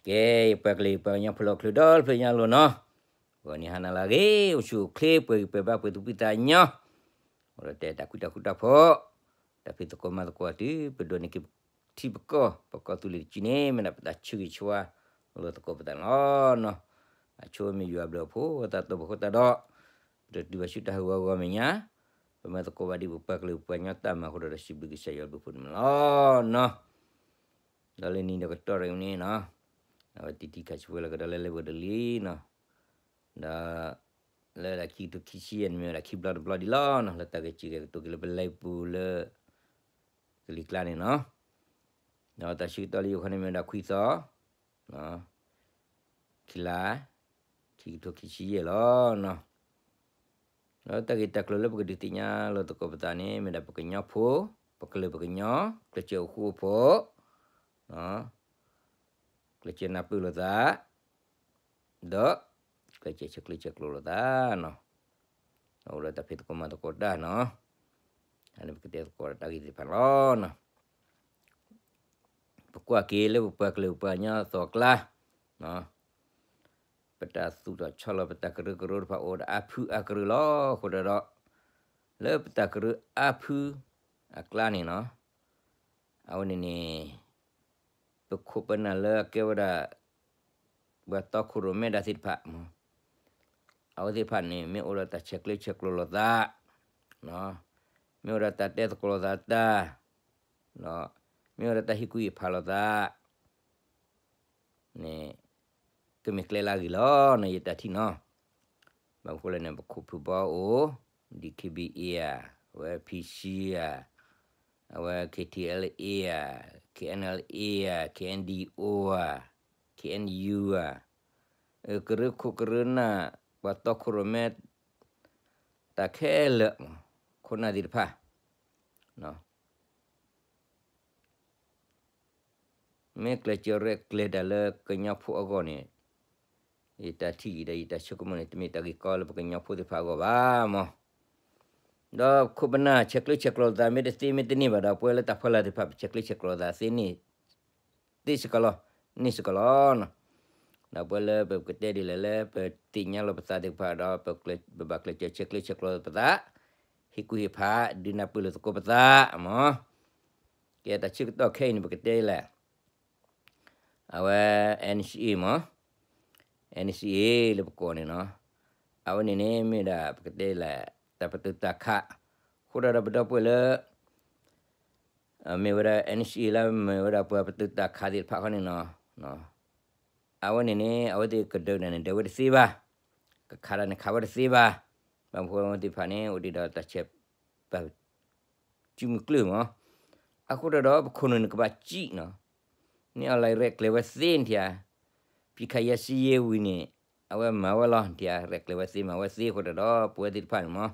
ကဲ, ယပှၤကလုာ်ယပှၤကညီဖိလၢအအိၣ်ချ့ဒီတဖျၢၣ်ညါအလိၤနီၤ, ဂီၤနံၤဟါနၤလၢအဂ့ၤ အိၣ်ဆူၣ်အိၣ်ချ့ ပှဲၤဂံၢ်ပှဲၤဘါ ပှဲၤသူၣ်ဖှံသးညီ, အိၣ်ဒီးတဲတၢ်ဃူတၢ်ဖိး, တၢ်ဖံးသကိးမၤသကိးတုၤ ပဒိးန့ၢ်က့ၤထံပကီၢ် ပကီၢ်သူလ့ၤတစုန့ၣ် မ့ၢ်ဒၣ်ပတၢ်ဆၢဂ့ၤဆၢဝါလိာ်သကိးပသးန့ၣ်လီၤနီၤ. အဆိမ့ၢ်ယွၤဘျုးအဖိအသး တိၢ်ပဃိသတးဒီး ပတတုၤဘၣ်ဆူတၢ်ဟးဂီၤအဂီၢ်မဲာ်ညါ, ပမၤသကိးဘၣ်ဒ်ပပှၤကလုာ်ပှၤကညီတၢ်မၤအဃိဒီး စံးဘျုးကစၢ်ယွၤဘျုးဖှိၣ်န့ၣ်လီၤနီၤ. ဒီးလၢနံၤဒီးကတီၢ်ရ့ၣ်န့ၣ်နီၤ, အဝဲတံၤတံၤခးဆူဝဲလၢကဒီးလၢလၢပှဲၤဒလံနီၤ, ဒီး လၢဒၣ်ခံကထိခံဆံယဲၢ်န့ၣ် မ့ၢ်ဝဲဒၣ်ခံဘျီတဘျီဒံးလီၤနီၤ, လၢတၢ်ဂဲၤစံၣ်ဂဲၤကတိၤက့ၤလၢပလဲၤပူၤလၢ ကလံၤကျါန့ၣ်နီၤ, ဒီးတၢ်ဆၢကတီၢ်လၢယိၤခီန့ၣ်မ့ၢ်ဝဲဒၣ်ခွံသီ ခံလါ ခံကထိခံဆံယဲၢ်လီၤနီၤ. ဒီးတၢ်ဂ့ၢ်တၢ်ကျိၤလၢပကဒုးသ့ၣ်ညါလိာ်သကိးပသးန့ၣ် မ့ၢ်ဒၣ်ပကညီဖိ, ပကလုာ်ပကညီ, ကျဲးစၢးအိၣ်ဃူအိၣ်ဖိး, ကျဲးစၢးနၢ်ပၢၢ်လိာ်သး ဒီး ကျဲးစၢးဆဲးကျၢဆဲးကျိးလိာ်သးနီၤ, အိၣ်ဒီးတၢ်ဖံးသကိးမၤသကိးတၢ်နီၤ, အန့ၣ်ပကတဲသကိးဒီးတၢ်ဂ့ၢ်သ့ၣ်တဖၣ်လီၤနီၤ. ပကွၢ်က့ၤလၢပပှၤကလုာ်ပှၤကညီအသိးအကျါ, ပတၢ်သူၣ်ထီၣ်ဆီလီၤပတၢ်ကရၢကရိတဖၣ်အိၣ်ဒီးအါဖုအါကရၢလီၤ. အဃိဒီး လၢပတၢ်ကရၢအါဖုအကျါန့ၣ်နီၤ, အဝဲန့ၣ်န့ၣ် ပခိၣ်ပနၢ်လၢအကဲဝဲဒၣ် ပှၤတီခိၣ်ရိၣ်မဲဒၣ်သ့ၣ်တဖၣ်, အဝဲသ့ၣ်တဖၣ်န့ၣ် မ့ၢ်အိၣ်ဒီးတၢ်ဆဲးကျၢဆဲးကျိးလိာ်သး, မ့ၢ်အိၣ်ဒီးတၢ်တဲသကိးလိာ်သးတၢ်, မ့ၢ်အိၣ်ဒီးတၢ်ဟ့ၣ်ကူၣ်ဟ့ၣ်ဖးလိာ်သး န့ၣ် ကမ့ၢ်ကျဲလၢအဂ့ၤလီၤနီၤ ယတၢ်ထံၣ်နီၤ. ဘၣ်မနုၤဃိလဲၣ်န့ၣ် ပခိၣ်ပနၢ်ဘီအိၣ် DKBA ဧါ, အဝဲ PC ဧါ, အဝဲ KTLA ဧါ, KNLA ဧါ, KNDO ဧါ, KNU ဧါ, ကရၢခိၣ်ကရၢနၢ် ပှၤတီခိၣ်ရိၣ်မဲ တၢ်ခဲလၢာ် ခိၣ်နၢ်သ့ၣ်တဖၣ် မ့ၢ်ကျဲးစၢးရဲၣ်ကျဲၤတၢ်လၢကညီဖိအဂီၢ်န့ၣ်, ယတၢ်ထံၣ်အံၤဒီးယတၢ်ဆိကမိၣ်န့ၣ် တမ့ၢ်တၢ်ဂ့ၢ်ကီလၢပကညီဖိသ့ၣ်တဖၣ်အဂီၢ်ဘၣ်မး. ဒီးခိၣ်ပနၢ်ဆဲးကျၢဆဲးကျိးလိာ်သးမ့ၢ်တသ့မ့ၢ်တန့ၢ်ဘၣ်ဒီး ပဝဲလၢတၢ်ဖီလာ်သ့ၣ်တဖၣ် ပဆဲးကျၢဆဲးကျိးလိာ်သးသ့န့ၣ် သ့စ့ၢ်ကီးလီၤ, န့ၢ်စ့ၢ်ကီးလီၤ. ဒီးပဝဲလၢပကတဲဒ်လဲၣ်လၢပသ့ၣ်ညါလီၤပသးသ့ၣ်တဖၣ်ဒီး ပဘၣ်ကျဲးစၢးဆဲးကျၢဆဲးကျိးပသး, ဟ့ၣ်ကူၣ်ဟ့ၣ်ဖး ဒုးနၢ်ပၢၢ်လိာ်သကိးပသးမး. ကဲတၢ်ဆၢကတီၢ်ခဲအံၤန့ၣ် ပကတဲလဲၣ် အဝဲ NCA မး, NCA လၢပကိးန့ၣ်နီၤ, အဝဲန့ၣ်န့ၣ်မ့ၢ်ဒၣ်ပကတဲလဲၣ် တၢ်ပတုာ်တၢ်ခး, အဃိဒီးပဒီပုၢ်ဝဲၢ်လၢ မ့ၢ်ဝဲဒၣ် NCA လၢမ့ၢ်ဝဲဒၣ်ပှၤပတုာ်တၢ်ခးသ့ၣ်တဖၣ်ခီန့ၣ်နီၤ, အဝဲန့ၣ်န့ၣ် အဝဲသ့ၣ်ကဒုးတၢ်န့ၣ် ဒုးဝဲတသ့ဘၣ်, ကခးတၢ်န့ၣ်ခးဝဲတသ့ဘၣ်, ဘၣ်မနုၤဃိသ့ၣ်တဖၣ်န့ၣ် အိၣ်ဒံးဒီးတၢ်ဆဲးပာ် စုမုၢ်ကျၢၢ်မး, အဃိဒီးပခိၣ်နူာ်န့ၣ်ကဘၣ်စံၣ်နီၤ, န့ၣ်အီၤလၢရဲၣ်ကျဲၤဝဲသ့နထံဧါ, ဖံးခးယဲစံယဲဝံၤန့ၣ် အဝဲမၤဝဲလီၤနထံဧါ, ရဲၣ်ကျဲၤဝဲသ့မၤဝဲသ့အဃိဒီး ပဝဲသ့ၣ်တဖၣ်န့ၣ်မး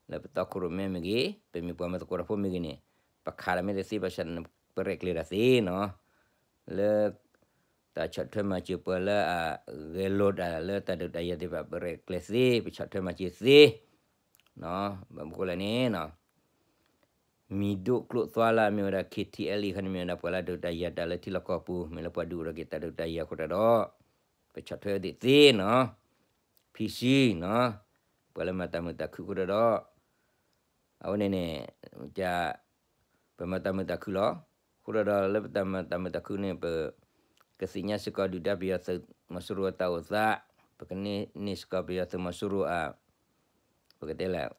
လၢပတီခိၣ်ရိၣ်မဲမ့ၢ်ဂ့ၤ, ပမ့ၢ်ပှၤမၤသကိးတၢ်ဖိမ့ၢ်ဂ့ၤန့ၣ်, ပခးတၢ်မ့ၢ်တသ့ဘၣ်ဆၣ်န့ၣ် ပရဲၣ်ကျဲၤတၢ်သ့နီၤ, လၢ တၢ်ဆီၣ်ထွဲမၤစၢၤပှၤလၢအဂဲၤလိာ်တၢ်လၢတၢ်ဒုးတၢ်ယၤသ့ၣ်တဖၣ် ပရဲၣ်ကျဲၤသ့, ပဆီၣ်ထွဲမၤစၢၤသ့, ဘၣ်မနုၤဃိလဲၣ်န့ၣ် မံၤဒိၣ်ကျိၣ်သွါလၢအမ့ၢ်ဝဲဒၣ် KTLA ခီန့ၣ်မ့ၢ်ဝဲဒၣ်ပှၤလၢအဒုးတၢ်ယၤတၢ်လၢထံလီၢ်ကီၢ်ပူၤ, မ့ၢ်လၢပှၤဒုးအိၣ်ထီၣ်က့ၤတၢ်ဒုးတၢ်ယၤအဃိတၢ်ဒီး ပဆီၣ်ထွဲသ့ၣ်သ့နီၤ, PC နီၤ, ပှၤလၢမၤတၢ်မုာ်တၢ်ခုၣ်အဃိတၢ်ဒီး အဝဲန့ၣ်န့ၣ် ပမၤတၢ်မုာ်တၢ်ခုၣ်လီၤ. အဃိဒီးလၢပတၢ်မၤတၢ်မုာ်တၢ်ခုၣ်န့ၣ် ပကသ့ၣ်ညါစ့ၢ်ကီးဒုၣ်ဒါပယီၤသုးမီၤစိရိၤအတၢ်အိၣ်သး, ပကန့ၢ်စ့ၢ်ကီးပယီၤသုးမီၤစိရိၤအ ပကတဲလဲၣ်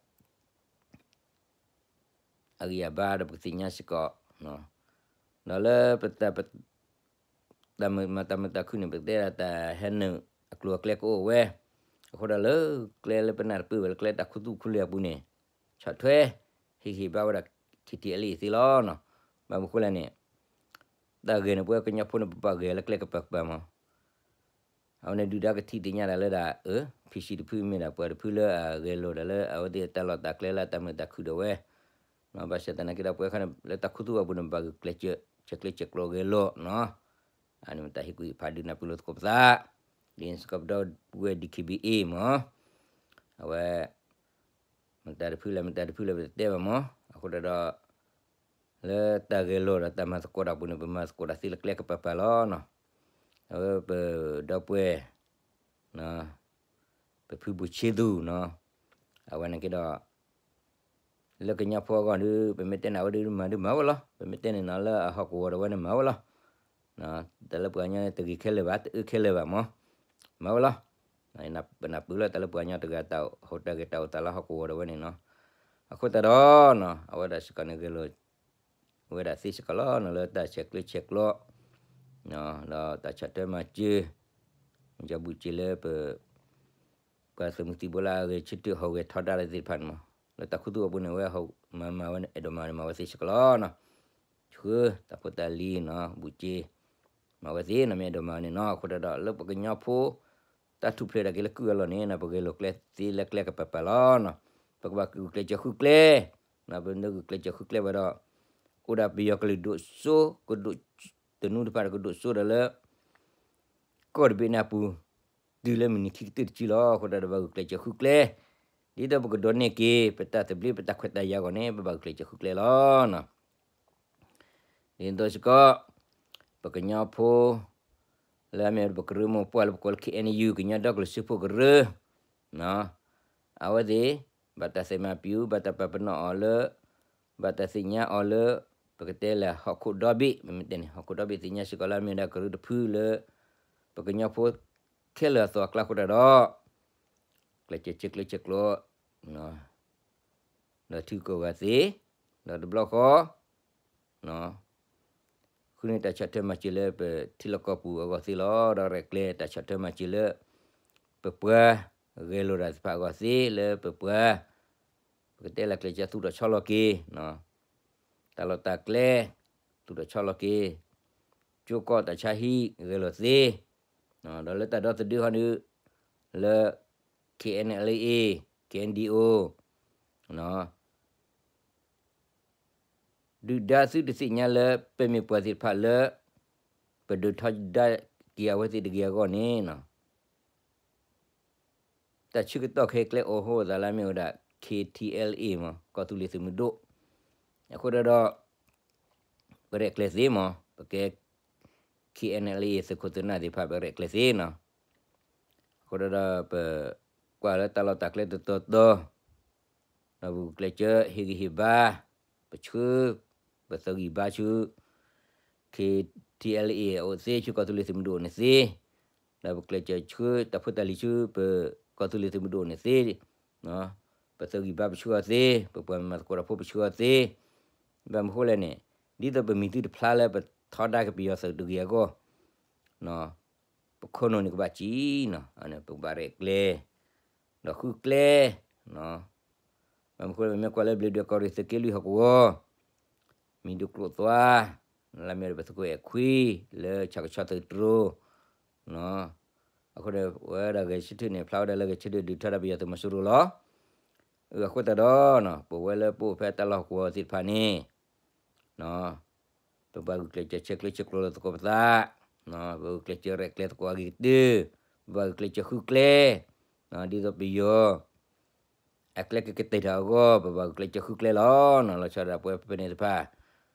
အဂံၢ်အဘါဒီး ပကသ့ၣ်ညါစ့ၢ်ကီး, ဒီးလၢပတၢ် တၢ်မၤတၢ်မုာ်တၢ်ခုၣ်န့ၣ် ပကတဲဒၣ်တၢ်ဟဲနုာ်အကျိၤအကျဲကအိၣ်ဝဲ, အဃိဒီးလၢကျဲလၢပနၢ်တပၢၢ်ဝဲလၢကျဲတၢ်ခူသူၣ်ခူလံၤအပူၤန့ၣ်, ဆီၣ်ထွဲ ဟ့ၣ်ဂံၢ်ဘါဝဲဒၣ် KTLA သ့လီၤနီၤ. ဘၣ်မနုၤဃိလဲၣ်န့ၣ်, တၢ်ဂဲၤန့ၣ် ပဝဲကညီဖိန့ၣ် ပဘၣ်ဂဲၤလၢကျဲကပၤကပၤမး အဝဲန့ၣ်ဒုၣ်ဒါကထံၣ်သ့ၣ်ညါဒၣ်လၢဒၣ် အၢ PC တဖုမ့ၢ်ဒၣ်ပှၤတဖုလၢအဂဲၤလိာ်ဒၣ်လၢအဝဲသ့ၣ်တၢ်လီၢ်တၢ်ကျဲလၢအတၢ်မုာ်တၢ်ခုၣ်ဒီးဝဲ, ဘၣ်ဆၣ်သနာ်က့ဒီးပဝဲခါန့ၣ် လၢတၢ်ခူသူၣ်အပူၤန့ၣ် ပဘၣ်ဂုာ်ကျဲးစၢး ဆဲးကျၢဆဲးကျိးဂဲၤလိာ်နီၤ, အန့ၣ်မ့ၢ်တၢ်ဟ့ၣ်ကူၣ်ဟ့ၣ်ဖးဒုးနၢ်ပၢၢ်လိာ်သကိးပသး, ဒ်န့ၣ်စ့ၢ်ကီးပဒီပုၢ်ဝဲၢ် DKBA မး, အဝဲ မတၤတဖုလဲၣ် မတၤတဖုလဲၣ် ပတတဲဘၣ်မး, အဃိဒီး လၢတၢ်ဂဲၤလိာ်ဒီးတၢ်မၤသကိးတၢ်ပူၤန့ၣ် ပမၤသကိးတၢ်သ့လၢကျဲကပၤပၤလီၤနီၤ. အဝဲပဒီပုၢ်ဝဲၢ် ပဖုဘူးဆ့သူၣ်နီၤ, အဝဲန့ၣ်က့ဒီး လၢကညီဖိအဂီၢ်ဒုး ပမ့ၢ်တဲန့ၣ် အဝဲဒုးမၤဒုးမၤဝဲလီၤ, ပမ့ၢ်တဲန့ၣ်နီၤ လၢအဟီၣ်ကဝီၤဒီးဝဲန့ၣ်မၤဝဲလီၤ. တၢ်လၢပှၤကညီန့ၣ် တဂ့ၤခဲလၢာ်ဘၣ် တအၢခဲလၢာ်ဘၣ်မး, မၤဝဲလီၤ. ပနၢ်ပၢၢ်လၢတၢ်လၢပှၤကညီတဂၤတၢ်ဟူးတၢ်ဂဲၤတၢ်အိၣ်သးလၢဟီၣ်ကဝီၤဒီးဝဲန့ၣ်နီၤ, အဃိသတးဒီးနီၤ အဝဲဒၣ်စ့ၢ်ကီးန့ၣ်ဂဲၤလိာ် ဝဲဒၣ်သ့စ့ၢ်ကီးလီၤနီၤ လၢတၢ်ဆဲးကျၢဆဲးကျိး ဒီးတၢ်ဆီၣ်ထွဲမၤစၢၤ ယဘူးစ့လၢပ ပှၤသုးမုၢ်သံၣ်ဘိလၢအဂဲၤဆၢထၢၣ်ဟီၣ်ဂဲၤထီဒါသ့ၣ်တဖၣ်န့ၣ်မး, လၢတၢ်ခူသူၣ်အပူၤန့ၣ် အဝဲမၤမၤဝဲ အဲၣ်ဒိးမၤန့ၣ်မၤဝဲသ့စ့ၢ်ကီးလီၤနီၤ. ဆှၢတၢ်ဖိတၢ်လံၤနီၤ ဘူးစ့ မၤဝဲသ့နီၤ မ့ၢ်အဲၣ်ဒိးမၤဝဲန့ၣ်နီၤ, အဃိသတးဒီး လၢပှၤကညီဖိ တၢ်ထူၣ်ဖျဲးဒၣ်က့ၤလၢကုၢ်အလီၢ်န့ၣ်နီၤ ပဂဲၤလိာ်ကျဲသ့လၢကျဲကပၤပၤလီၤနီၤ, ပကဘၣ်ဂုာ်ကျဲးစၢးဃုကျဲ ပမ့ၢ်ဂုာ်ကျဲးစၢးဃုကျဲဝဲဒီး အိၣ်ဒၣ်ပယီၤကလုာ်ဒိၣ်စိ ကဒိၣ် တနူတဖၣ်ဒီးကဒိၣ်စိဒီးလၢ ကီၢ်တဘ့ၣ်န့ၣ်အပူၤ တုၤလၢမုၢ်နံၤခံကတၢၢ်တစုလီၤ. အဃိသတးဒီး ပဘၣ်ဂုာ်ကျဲးစၢးဃုကျဲ, ဒ်သိးပကဒိးန့ၢ်က့ၤ ပတၢ်သဘျ့ပတၢ်ခွဲးတၢ်ယာ်အဂီၢ်န့ၣ် ပဘၣ်ဂုာ်ကျဲးစၢးဃုကျဲလီၤ. ဒ်သိးစ့ၢ်ကီး ပကညီဖိ လၢအမ့ၢ်ပကရၢမိၢ်ပှၢ်လၢပကိးလၢ K N U ကညီဒီကလုာ်စၢဖှိၣ်ကရၢ အဝဲသ့ၣ် ဘၣ်တၢ်သ့ၣ်မၤပျူၤ ဘၣ်တၢ်ပာ်ပနီၣ်အီၤလၢ ဘၣ်တၢ်သ့ၣ်ညါအီၤလၢ ပကတဲလၢဟီၣ်ခိၣ်ဒီဘ့ၣ် မ့မ့ၢ်တဲန့ၣ် ဟီၣ်ခိၣ်ဒီဘ့ၣ်သ့ၣ်ညါစ့ၢ်ကီးလၢအမ့ၢ်ဝဲဒၣ်ကရၢတဖုလၢ ပကညီဖိခဲလၢာ်အသိးအကျါအဃိတၢ်ဒီး ကျဲးစၢးဆဲးကျၢဆဲးကျိး ဒီးထုကီၢ်ဂၤသ့ ဒီးတဘျီဃီ ဃုန့ၢ်တၢ်ဆီၣ်ထွဲမၤစၢၤလၢပထံလီၢ်ကီၢ်ပူၤအဂီၢ်သ့လီၤ. ဒီးရဲၣ်ကျဲၤတၢ်ဆီၣ်ထွဲမၤစၢၤလၢ ပပှၤဂဲၤလိာ်တၢ်သ့ၣ်တဖၣ်အဂီၢ်သ့ လၢပပှၤ ပကတဲလၢကျဲးစၢးသူၣ်ထီၣ်ဆီလီၤက့ၤ တၢ်လီၢ်တၢ်ကျဲ သူၣ်ထီၣ်ဆီလီၤက့ၤ ကၠိကီၢ်တၢ်ဆါဟံၣ်ဂဲၤလိာ်သ့ ဒီးလၢတၢ်ဒီသဒၢဃီဒုး လၢ K N L A K N D O ဒုၣ်ဒါသုတသ့ၣ်ညါလၢပမ့ၢ်ပှၤသ့ၣ်တဖၣ်လၢ ပဒုးထီဒါက့ၤအဝဲသ့ၣ်တဂ့ၤအဂီၢ်န့ၣ် တၢ်ဆၢကတီၢ်ခဲအံၤကျဲအိၣ်ဟိၣ်အသးလၢအမ့ၢ်ဝဲဒၣ် K T L A မး ကီၢ်သူလ့ၤသုးမုၢ်ဒိၣ် အဃိဒီး ပရဲၣ်ကျဲၤသ့မး ပကဲ K N L A သုးခိၣ်သုးနၢ်သ့ၣ်တဖၣ် ပရဲၣ်ကျဲၤသ့နီၤ အဃိဒီး ပကွၢ်လၢတၢ်လီၢ်တၢ်ကျဲတတီၤတီၤ ဒီးပဂုာ်ကျဲးစၢးဟ့ၣ်ဂံၢ်ဟ့ၣ်ဘါ ပဆှၢ ပသဂံၢ်ဘါဆူ K T L A အအိၣ်သ့ ဆူကီၢ်သူလ့ၤသုးမုၢ်ဒိၣ်န့ၣ်သ့, ဒီးပကျဲးစၢးဆှၢတၢ်ဖိတၢ်လံၤဆူ ပကီၢ်သူလ့ၤသုးမုၢ်ဒိၣ်န့ၣ်သ့, ပသဂံၢ်ဘါပဆှၢအီၤသ့, ပပှၤမၤသကိးတၢ်ဖိပဆှၢအီၤသ့, ဘၣ်မနုၤဃိလဲၣ်န့ၣ် ဒ်သိးပမံၤသုတဖျါလၢပထီဒါက့ၤပယီၤသုးတဂ့ၤအဂီၢ် ပခိၣ်နူာ်န့ၣ်ကဘၣ်စံၣ်နီၤ, ပကဘၣ်ရဲၣ်ကျဲၤ ဒီးဃုကျဲ ဘၣ်မနုၤဃိလဲၣ် ပမ့ၢ်ကွၢ်လၢဘျ့းဒွဲၣ်ကီၢ်ရ့ၣ်သုးက့လွံၢ်ဟီၣ်ကဝီၤ မံၤဒိၣ်ကျိၣ်သွါ လၢမ့ၢ်ဒီးပသုးခိၣ်အဲၣ်ခွံ လၢဆၣ်ကဆီသုးတြိၤ အဃိဒီး ဝဲဒၣ်ဂဲၤဆၢထၢၣ်န့ၣ် ဖျါဝဲဒၣ်ဂဲၤဆၢထၢၣ်ဒုးထီဒါပယီၤသုးမီၤစိရိၤလီၤ. အဃိသတးဒီး ပဝဲလၢပအိၣ်ဖဲတၢ်လီၢ်ဟီၣ်ကဝီၤသ့ၣ်တဖၣ်န့ၣ် ပဘၣ်ဂုာ်ကျဲးစၢးဆဲးကျၢဆဲးကျိးလိာ်သကိးပသး, ပဂုာ်ကျဲးစၢးရဲၣ်ကျဲၤသကိးအဂ့ၤကတၢၢ်, ပဘၣ်ဂုာ်ကျဲးစၢးဃုကျဲ, ဒ်သိးပယီၤ အကျဲကကတဲာ်တၢ်အဂီၢ် ပဘၣ်ဂုာ်ကျဲးစၢးဃုကျဲလီၤ. လီၤဆီဒၣ်ပဝဲဖဲန့ၣ်တဖၣ်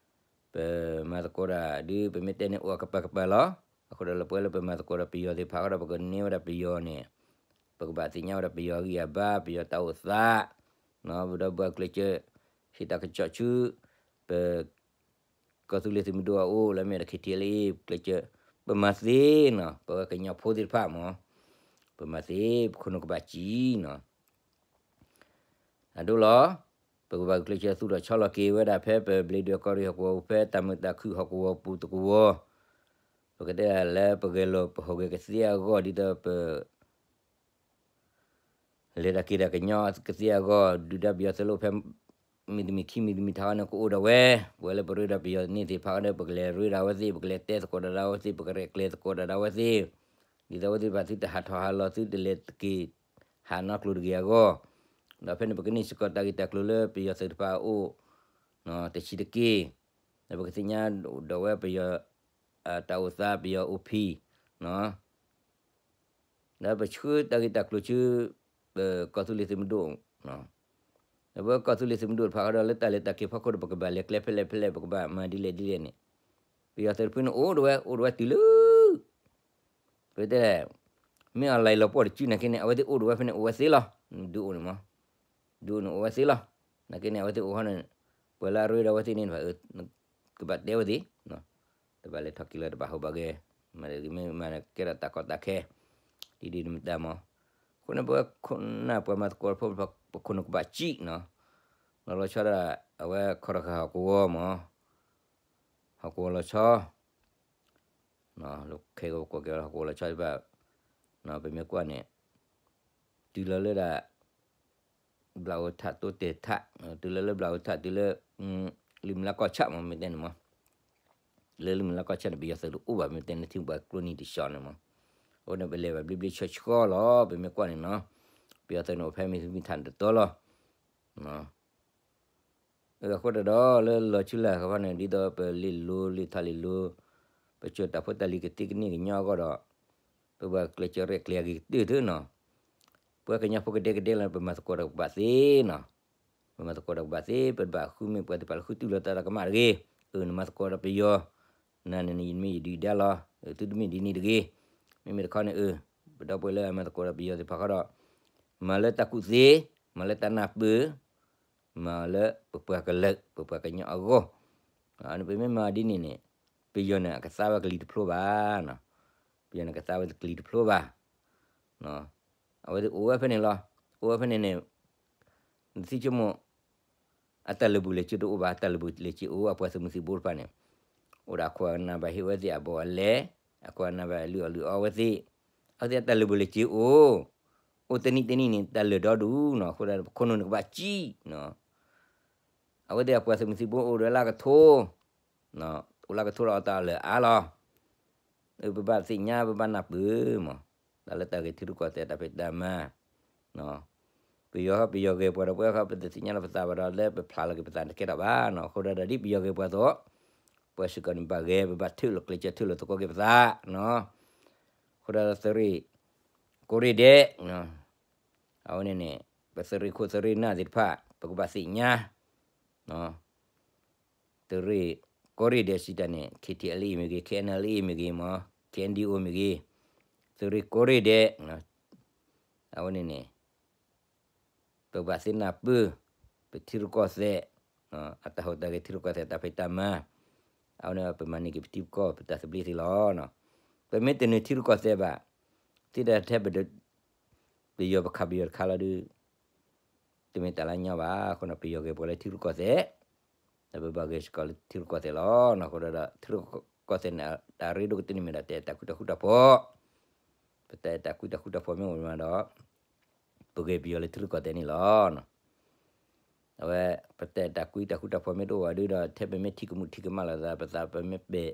ပမၤသကိးတၢ်ဒုး ပမ့ၢ်တဲန့ၣ်အိၣ်အကပၤကပၤလီၤ. အဃိဒီးလၢပဝဲလၢပမၤသကိးဒီးပယီၤသ့ၣ်တဖၣ်ဃီဒီး ပကန့ၢ်ဝဲဒၣ်ပယီၤန့ၣ် ပကဘၣ်သ့ၣ်ညါဝဲဒၣ်ပယီၤအဂံၢ်အဘါ ပယီၤတၢ်အိၣ်သး, ဒီးပှၤဂုာ်ကျဲးစၢး ဟ့ၣ်တၢ်ကစီၣ်ဆူ ပ ကီၢ်သူလ့ၤသုးမုၢ်ဒိၣ်အအိၣ် လၢမ့ၢ်ဝဲဒၣ် K T L A ကျဲးစၢး ပမၤသ့နီၤ, ပဝဲကညီဖိသ့ၣ်တဖၣ်မး ပမၤသ့ ပခိၣ်နူာ်ကဘၣ်စံၣ်နီၤ. အဒိလီၤ, ပကဘၣ်ဂုာ်ကျဲးစၢးသူၣ်ထီၣ်ဆီလီၤက့ၤဝဲဒၣ်ဖဲပဘျ့းဒွဲၣ်ကီၢ်ရ့ၣ်ဟီၣ်ကဝီၤ ဖဲတၢ်မုာ်တၢ်ခုၣ်ဟီၣ်ကဝီၤပူၤတကဝီၤ, ပကတဲဒၣ်လၢပဂဲၤလိာ်ပဟီၣ်ဂဲၤကသ့အဂီၢ် ဒ်သိးပ လဲၤတၢ်က့ၤတၢ်ကညီကသ့အဂီၢ် ဒုၣ်ဒါပယီၤသုးလၢအိၣ်ဖဲ မုၢ်တမံၤခံမုၢ်တမံၤထီန့ၣ် ကအိၣ်ဒၣ်ဝဲ, ပဝဲလၢပရ့ဒီးပယီၤန့ၣ်သ့ၣ်တဖၣ်ဒီး ပကလဲၤရ့ဒၣ်ဝဲသ့ၣ်, ပကလဲၤတဲသကိးဒၣ်ဒၣ်ဝဲသ့ၣ်, ပကရဲၣ်ကျဲၤသကိးဒၣ်ဒၣ်ဝဲသ့ၣ်, ဒ်သိးအဝဲသ့ၣ်တဖၣ်သုတဟးထီၣ်ဟးလီၤ သုတလဲၤတက့ၤဟးနီကျိၤတဂ့ၤအဂီၢ်, ဒီးဖဲန့ၣ်ပကန့ၢ်စ့ၢ်ကီးတၢ်ဂ့ၢ်တၢ်ကျိၤလၢပယီၤသုးတဖၣ်အအိၣ် တဆံးတက့ၢ်, ဒီးပကသ့ၣ်ညါဒၣ်ဝဲပယီၤ တၢ်အိၣ်သး ပယီၤအိၣ်ဖံး ဒီးပဆှၢတၢ်ဂ့ၢ်တၢ်ကျိၤဆူပကီၢ်သူလ့ၤသုးမုၢ်ဒိၣ်, ဒီးပကီၢ်သူလ့ၤသုးမုၢ်ဒိၣ်တဖၣ်ဃီဒီး လၢတၢ်လဲၤတၢ်က့ၤဖီခိၣ်ဒီး ပကဘၣ်လဲၤကျဲဖဲလဲၣ်ဖဲလဲၣ် ပကဘၣ်မၤဒ်လဲၣ်ဒ်လဲၣ်န့ၣ်, ပယီၤသုးတဖုန့ၣ်အိၣ်ဒၣ်ဝဲ အိၣ်ဒၣ်ဝဲတုၤလၢ ပတဲလဲၣ်, မ့ၢ်အီၤလၢလီၤပှီၢ်တစုနာ်က့န့ၣ် အဝဲသ့ၣ်အိၣ်ဒံးဝဲဖဲန့ၣ် အိၣ်ဝဲသ့လီၤ, ဒုးအိၣ်န့ၣ်မး, ဒုးအိၣ်န့ၣ်အိၣ်ဝဲသ့လီၤ, နာ်က့န့ၣ် အဝဲသ့ၣ်အိၣ်ဃီန့ၣ်, ပှၤလၢအရ့ဒီးအဝဲသ့ၣ်န့ၣ် ကဘၣ်တဲဝဲသ့ၣ်, တဘၣ်လဲၤထီၣ်က့ၤလၢတဘၣ်ဟူးဘၣ်ဂဲၤ, မ့ၢ်မ့ၢ်ကဲထီၣ်တၢ်ကီတၢ်ခဲ, ဒ်ဒ်မတၤမး, အဃိန့ၣ် ပဝဲခိၣ်နၢ်ပှၤမၤသကိးဖိ ပခိၣ်နူာ်ကဘၣ်စံၣ်နီၤ, လီၤလီၤဆီဒၣ် အဝဲခီထီၣ်ဃာ်ဟီၣ်ကဝီၤမး, ဟီၣ်ကဝီၤလီၤဆီ ခဲကီၢ်ကီၢ်ကဲလၢဟီၣ်ကဝီၤလီၤဆီတဖၣ်, ပမ့ၢ်ကွၢ်န့ၣ်, တုၤလီၤလၢဒၣ် ဘျးအိၣ်ထးတိတဲာ်ထး, တုၤလီၤလၢဘျးအိၣ်ထး တုၤလၢ လံာ်မုၢ်လၢ်ကီၢ်ဆၣ်မး မ့ၢ်တဲန့ၣ်မး, လၢလံာ်မုၢ်လၢ်ကီၢ်ဆၣ်န့ၣ် ပယီၤသုးတအိၣ်ဘၣ် မ့ၢ်တဲန့ၣ် ထံပှၤကျိနံၤတဆှီန့ၣ်မး, အဃိန့ၣ် ပလဲၤဘၣ်ဘျ့ဘျ့ဆှီဆှီလီၤ ပမ့ၢ်ကွၢ်န့ၣ်နီၤ, ပယီၤသုးန့ၣ်အိၣ်ဖဲမ့ၢ်မ့ၢ်ထးတတီလီၤ အဃိတဒီးလၢလီၤဆူလၢ်ဃီဖီန့ၣ် ဒ်သိးပလ့ၢ်လိၤလ့ၢ်ထီၣ်လ့ၢ်လိၤ, ပစိာ်တၢ်ဖိတၢ်လံၤကသ့ကန့ၢ်ကညီအဂီၢ်ဒီး, ပဘၣ်ကျဲးစၢးရဲၣ်ကျဲၤအဂ့ၤကတၢၢ်ထၢနီၤ, ပှၤကညီဖိကဒဲကဒဲလီၤ ပမၤသကိးဒီးကဘၣ်သ့နီၤ, ပမၤသကိးဒီးကဘၣ်သ့ ပတဘၣ်ဃုမ့ၢ်ပှၤတဖၣ်လၢဃုတူၢ်လိာ်သးဒီးကမၣ်တဂ့ၤ, အၢ နမၤသကိးဒီးပယီၤ, နန့ၣ်မ့ၢ်ယဒုၣ်ဒါလီၤ, သုတမ့ၢ်ဒ်န့ၣ်တဂ့ၤ, မ့မ့ၢ်တခီန့ၣ်အၢ, ပဒီပုၢ်ဝဲၢ်လၢအမၤသကိးဒီးပယီၤသ့ၣ်တဖၣ်ဃီဒီး, မၤလၢတၢ်ကူၣ်သ့, မၤလၢတၢ်နၢ်ပၢၢ်, မၤလၢပပှၤကလုာ် ပပှၤကညီအဂီၢ်, ပမ့ၢ်မၤဒ်န့ၣ်န့ၣ်, ပယီၤန့ၣ်အကသါဝဲကလံၤတဖျိဘၣ်, ပယီၤန့ၣ်ကသါဝဲကလံၤတဖျိဘၣ်, အဝဲသ့ၣ်အိၣ်ဝဲဖဲန့ၣ်လီၤ, အိၣ်ဝဲဖဲန့ၣ်န့ၣ်, နသ့ဆိကမိၣ်, အတၢ်လၢာ်ဘူၣ်လၢာ်စ့တအိၣ်ဘၣ်, တၢ်လၢာ်ဘူၣ်လၢာ်စ့အိၣ် အပှၤသုးမုၢ်သံၣ်ဘိတဖၣ်န့ၣ်, အိၣ်ဒီးအခိၣ်အနၢ်ဘၣ်ဟ့ၣ်ဝဲသ့ၣ်အဘူးအလဲ, အခိၣ်အနၢ်ဘၣ်လုၢ်အီၣ်လုၢ်အီဝဲသ့ၣ်, အဝဲသ့ၣ်အတၢ်လၢာ်ဘူၣ်လၢာ်စ့အိၣ်, အိၣ်တနံၣ်တနံၣ်န့ၣ် တၢ်လၢာ်ဒီဒူၣ်နီၤ, အဃိဒီးပခိၣ်နူာ်န့ၣ်ကဘၣ်စံၣ်နီၤ, အဝဲသ့ၣ်အပှၤသုးမုၢ်သံၣ်ဘိအိၣ်ဒီးလၢအကထိ, အိၣ်လၢအကထိဒီးအတၢ်လၢာ်အါလီၤ, ပဘၣ်သ့ၣ်ညါ ပဘၣ်နၢ်ပၢၢ်မး, တၢ်လၢတၢ်ဂ့ၤထံရူၢ်ကီၢ်သဲးတၢ်ဖံးတၢ်မၤ ပယီၤ ပယီၤဂဲၤပှၤဒီးပဝဲဃီ ပတသ့ၣ်ညါလီၤပသးဘၣ်ဒီး လၢပဖျါလီၤက့ၤပသးန့ၣ်ကဲထီၣ်ဘၣ်နီၤ, အဃိဒီးဒ်ပယီၤဂဲၤပှၤအသိး, ပှၤစ့ၢ်ကီးန့ၣ် ဘၣ်ဂဲၤ ပဘၣ်ထုးလီၤကျဲးစၢးထုးလီၤသကိးက့ၤပသးနီၤ, အဃိဒီးသုးရ့ၣ် ကိးရ့ၣ်ဒဲး, အဝဲန့ၣ်န့ၣ်, ပသုးရ့ၣ်ခိၣ်သုးရ့ၣ်နၢ်သ့ၣ်တဖၣ် ပကဘၣ်သ့ၣ်ညါ သုးရ့ၣ် ကိးရ့ၣ်ဒဲးစံးတၢ်န့ၣ် ခ့ထံအလံမ့ၢ်ဂ့ၤ, ခဲအံၤအလံမ့ၢ်ဂ့ၤမး, ခဲအံၤဒံအိၣ်မ့ၢ်ဂ့ၤ, သုးရ့ၣ်ကိးရ့ၣ်ဒဲး, အဝဲန့ၣ်န့ၣ်, ပဘၣ်သ့ၣ်နၢ်ပၢၢ်, ပထံရူၢ်ကီၢ်သဲး, အတၢ်ဟူးတၢ်ဂဲၤထံရူၢ်ကီၢ်သဲးတၢ်ဖံးတၢ်မၤ, အဝဲန့ၣ်ပမၤန့ၢ်က့ၤပထံပကီၢ် ပတၢ်သဘျ့သ့ၣ်လီၤ. ပမ့ၢ်တနုာ်ထံရူၢ်ကီၢ်သဲးဘၣ်, သ့ၣ်ဒၣ်ထဲပ ပယီၤပခးပယီၤတခါလီၤဒုး, တမ့ၢ်တၢ်လၢညီဘၣ်, အဃိန့ၣ် ပယီၤဂဲၤပှၤလၢထံရူၢ်ကီၢ်သဲး, ဒီးပဘၣ်ဂဲၤစ့ၢ်ကီးလၢထံရူၢ်ကီၢ်သဲးလီၤ. အဃိဒီး ထံရူၢ်ကီၢ်သဲးန့ၣ် တၢ်ရ့ဒိၣ်ကတၢၢ်န့ၣ်မ့ၢ်ဒၣ် တၢ်အဲၣ်တၢ်ကွံတၢ်ဃူတၢ်ဖိး, ပတၢ်အဲၣ်တၢ်ကွံတၢ်ဃူတၢ်ဖိးမ့ၢ်အိၣ်မးဒီး, ပဂဲၤပယီၤလၢထံရူၢ်ကီၢ်သဲးန့ၣ်လီၤ. အဝဲ ပတၢ်အဲၣ်တၢ်ကွံတၢ်ဃူတၢ်ဖိးမ့ၢ်တအိၣ်ဘၣ်ဒုးဒီး ထဲပမ့ၢ်ထံၣ်ကမူၣ်ထံၣ်ကမၣ်လိာ်သး ပသး ပမ့ၢ်ပဲာ်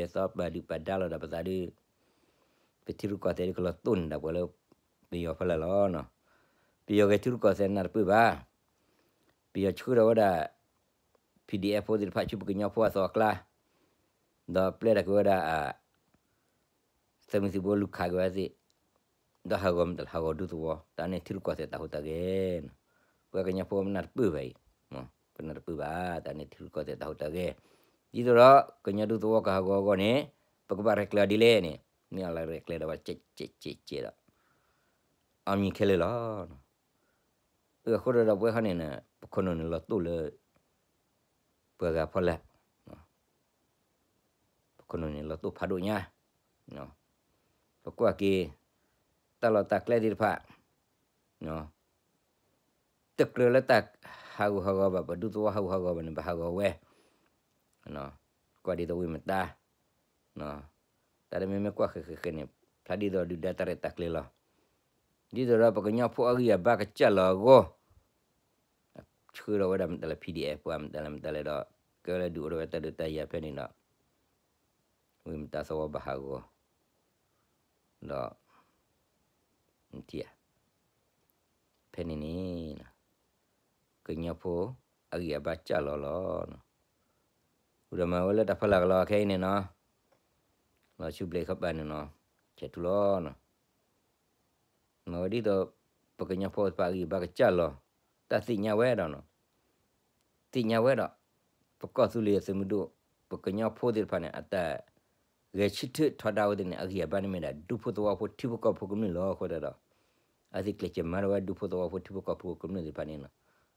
အၢပဲာ်သီပာ်ဒုၣ်ပာ်ဒါလိာ်ဒီးပသးဒုး, ပထံရူၢ်ကီၢ်သဲးဒုးကလီၤတိၢ်န့ၢ်ဒၣ်ပှၤလၢပယီၤဖီလာ်လီၤ. ပယီၤဂဲၤထံရူၢ်ကီၢ်သဲးနၢ်တပၢၢ်ဘၣ်. ပယီၤဆှၢထီၣ်ဝဲဒၣ် PDF ဖိသ့ၣ်တဖၣ်ဆူပကညီဖိအသိးအကျါ, ဒီးပျဲတၢ်က့ၤဝဲဒၣ် သုးမုၢ်သံၣ်ဘိလူၤခးက့ၤဝဲသ့ၣ်, ဒီးဟးဂီၤမတၤလဲၣ် ဟးဂီၤဒူသဝီ, တၢ်န့ၣ်ထံရူၢ်ကီၢ်သဲးတၢ်ဟူးတၢ်ဂဲၤ, ပှၤကညီဖိမ့ၢ်နၢ်တပၢၢ်ဘၣ်အံၤ, ပနၢ်တပၢၢ်ဘၣ်, တၢ်န့ၣ်ထံရူၢ်ကီၢ်သဲးတၢ်ဟူးတၢ်ဂဲၤ, ဒ်သိးဒီး ကညီဒူသဝီကဟးဂီၤအဂီၢ်န့ၣ်, ပကဘၣ်ရဲၣ်ကျဲၤအီၤဒ်လဲၣ်န့ၣ်, မ့ၢ်အီၤလၢရဲၣ်ကျဲၤဒီးဝဲကဲးကဲးကဲးကဲးဒီး, အီၣ်မံၤခဲလၢာ်လီၤ. အဃိဒီးပဝဲခီန့ၣ်န့ၣ် ပခိၣ်နူာ်န့ၣ်လီၤတိၢ်လၢ ပှၤဂၤဖီလာ်, ပခိၣ်နူာ်န့ၣ်လီၤတိၢ်ဖးဒိၣ်ညါ, ပကွၢ်က့ၤ တၢ်လီၢ်တၢ်ကျဲသ့ၣ်တဖၣ်, တကြၢးလၢတၢ်ဟးဂူာ်ဟးဂီၤဘၣ် ပဒူသဝီဟးဂူာ်ဟးဂီၤဘၣ်န့ၣ် ပဟးဂီၤဝဲ, ကွၢ်ဒ်သိးဝ့ၢ်မတၤ, တၢ်တမံၤမ့ၢ်ကွၢ်ဃဲးဃဲးဃဲးန့ၣ် ဖျါဒ်သိးဒုၣ်ဒါတၢ်ရဲၣ်တၢ်ကျဲၤလီၤ. ဒ်သိးဒီးပကညီဖိအဂံၢ်အဘါကစၢ်လီၤအဂီၢ်, ဆှၢထီၣ်ဝဲဒၣ်မတၤလဲၣ် PDF ပှၤမတၤလဲၣ်မတၤလဲၣ်ဒီး ကဲဝဲလၢဒုးအိၣ်ထီၣ်ဝဲတၢ်ဒုးတၢ်ယၤဖဲန့ၣ်ဒီး ဝ့ၢ်မတၤသဝီဘၣ်ဟးဂီၤ, ဒီး ဖဲန့ၣ်န့ၣ် ကညီဖိအဂံၢ်အဘါစၢ်လီၤလီၤ. အိၣ်ဒီးမၤဝဲလၢတၢ်ဖီလာ်ကလီခဲအံၤန့ၣ်နီၤ, လီၤဆူဘျဲၣ်ခီပၤန့ၣ်နီၤ, ဆဲးထူလီၤနီၤ. မၤဝဲဒ်သိး ပကညီဖိသ့ၣ်တဖၣ်အဂံၢ်အဘါကစၢ်လီၤ, တၢ်သ့ၣ်ညါဝဲဒီးနီၤ, သ့ၣ်ညါဝဲဒီး ပကီၢ်သူလ့ၤအသုးမုၢ်ဒိၣ် ပကညီဖိသ့ၣ်တဖၣ်န့ၣ် အတၢ် ဂဲၤဆၢထၢၣ်ထီဒါဝဲသ့ၣ်န့ၣ် အဂံၢ်အဘါန့ၣ်မ့ၢ်ဒၣ် ဒူဖိသဝီဖိထံဖိကီၢ်ဖိကမျၢၢ်လီၤ. အဃိသတးဒီး အဝဲသ့ၣ်ကျဲးစၢးမၤထီၣ်ဝဲဒူဖိသဝီဖိထံဖိကီၢ်ဖိကမျၢၢ်သ့ၣ်တဖၣ်န့ၣ်လီၤ.